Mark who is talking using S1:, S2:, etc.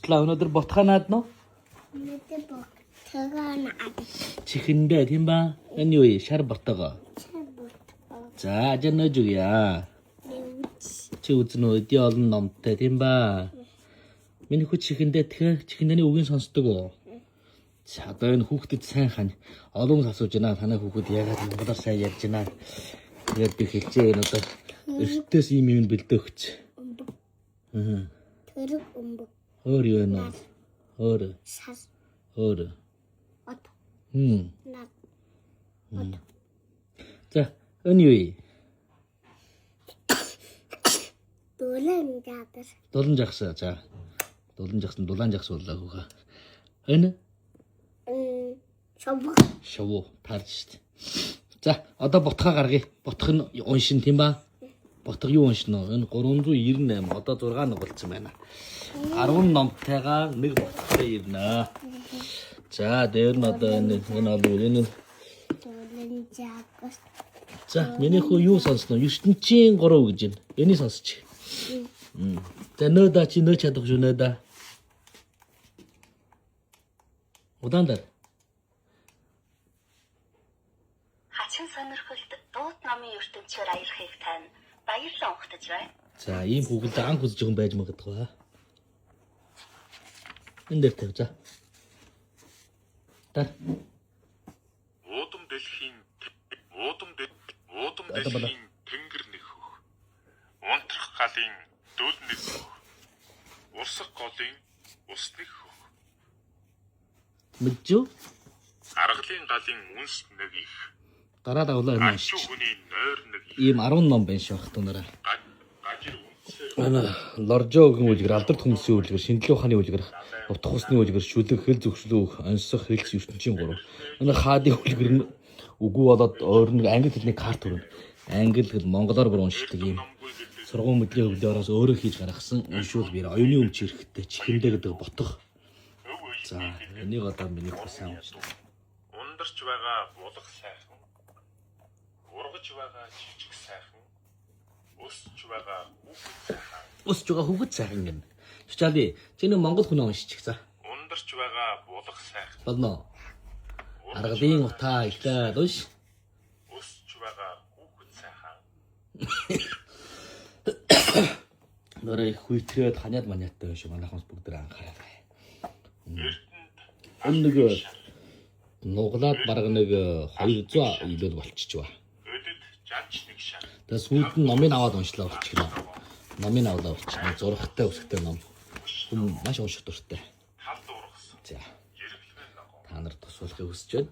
S1: Ботлаа. Өнөөдөр ботхоо наадна уу?
S2: Өнөөдөр ботгоо наадна.
S1: Чихэндээ тийм ба? Энэ юу вэ? Шар ботгоо.
S2: Шар ботгоо.
S1: За, ажаа нөөж өгье. Чи үзнэ үү? Эдийн олон номтой тийм ба? Миний хүү чихэндээ тэгэхээр чихэндээний үгийг сонсдог уу? За, одоо энэ хүүхдэд сайн хань. Олон хүмүүс асууж байна. Танай хүүхэд яагаад монголоор сайн ярьж байна? Тэгээд би хэлжээ энэ одоо эртээс ийм юм бэлдээ өгч.
S2: Өмбөг.
S1: Аа.
S2: Төрөг өмбөг.
S1: Өөр юу вэ? Өөр.
S2: Шар.
S1: Өөр.
S2: От.
S1: Хм.
S2: Над. От.
S1: За, энэ юу вэ?
S2: Дулаан жагас.
S1: Дулан жагс. За. Дулан жагс нь дулаан жагс боллоо хүүхэ. Энэ
S2: Шовг.
S1: шувуу таарж штт. За, одоо ботхоо гаргая. Ботх нь уншин тийм ба? Ботх юу уншина вэ? Энэ 398 одоо 6 нугалцсан байна. 10 номтойгоо нэг ботхтой ирнэ. За, дээр нь одоо энэ энэ бол энэ
S2: Дулаан жагас.
S1: За, миний хүү юу сонсно? ертөнцийн 3 гэж байна. Энийг сонсч. За, нөөда чи нөөч чадах шүү нөөда. Удаан дээр.
S3: Хачин сонирхолд дуут номын ертөнцөөр аялахыг тань баярлан ухтаж байна.
S1: За, ийм хүүхэлдэй анх үзэж байгаа юм байж магадгүй. Энэ дээр тавь за. Дар.
S4: Уудам дэлхийн уудам уудам
S1: Одоо болоо.
S4: дэлхийн тэнгэр нөхөх. Унтрах галын дөл нөхөх. Урсах голын ус нөхөх.
S1: Мэдэж үү?
S4: Аргалын галын үнс нэг их.
S1: Гараа дагуулаа энэ
S4: Ачуу
S1: уншиж.
S4: хүний нойр нэг их.
S1: Ийм 10 ном байна шүү ахтунараа.
S4: Гажир үнсээр
S1: Энэ Лоржогийн үлгэр, алдарт хүмүүсийн үлгэр, Шиндлүү хааны үлгэр, Утга усны үлгэр, Шүлэг, хэл зөгшлөө, Онсох, хэлц ертөнцийн гурав. Энэ хаадын үлгэр нь үгүй болоод өөр нэг англи хэлний карт өрнө. Англи хэл монголоор бүр уншдаг ийм
S4: номгүй гэлээ.
S1: сургууль мэдлэгийн хөвлөөрөөс өөрөө хийж гаргасан уншуул бэр оюуны өмч хэрэгтэй чихэндээ гэдэг ботох.
S4: Өв
S1: За,
S4: оюутны
S1: энийг одоо миний хүсэн уншдаг.
S4: Ундарч байгаа булах сайхан. Ургаж байгаа жижиг сайхан. Өсч байгаа хүүхэд сайхан.
S1: Өсөж байгаа хүүхэд сайхан гэнэ. Чичаали, чи нэг монгол хүн уншчих за.
S4: Ундарч байгаа булах сайхан.
S1: Болно. Аргалын утаа илээд унш.
S4: Өсч байгаа хүүхэд сайхан.
S1: Нөрөө их хүйтрээд ханиад маниадтай байх шүү. Манай хүмүүс бүгд тэр анхаарал.
S4: Эрдэнд
S1: Энэ нэг нуглаад бараг нэг 200 илүү болчихж ба.
S4: өдөд жанч нэг шар.
S1: Тэгээ сүүлд нь номыг аваад уншлаа болчихлоо. Номыг авлаа болчихно. Зурагтай өсгтэй ном. Хүн маш унших дуртай.
S4: Талд ургасан.
S1: За,
S4: Жиргэлмэн ногоо.
S1: та нар тусуулахыг хүсэж байна.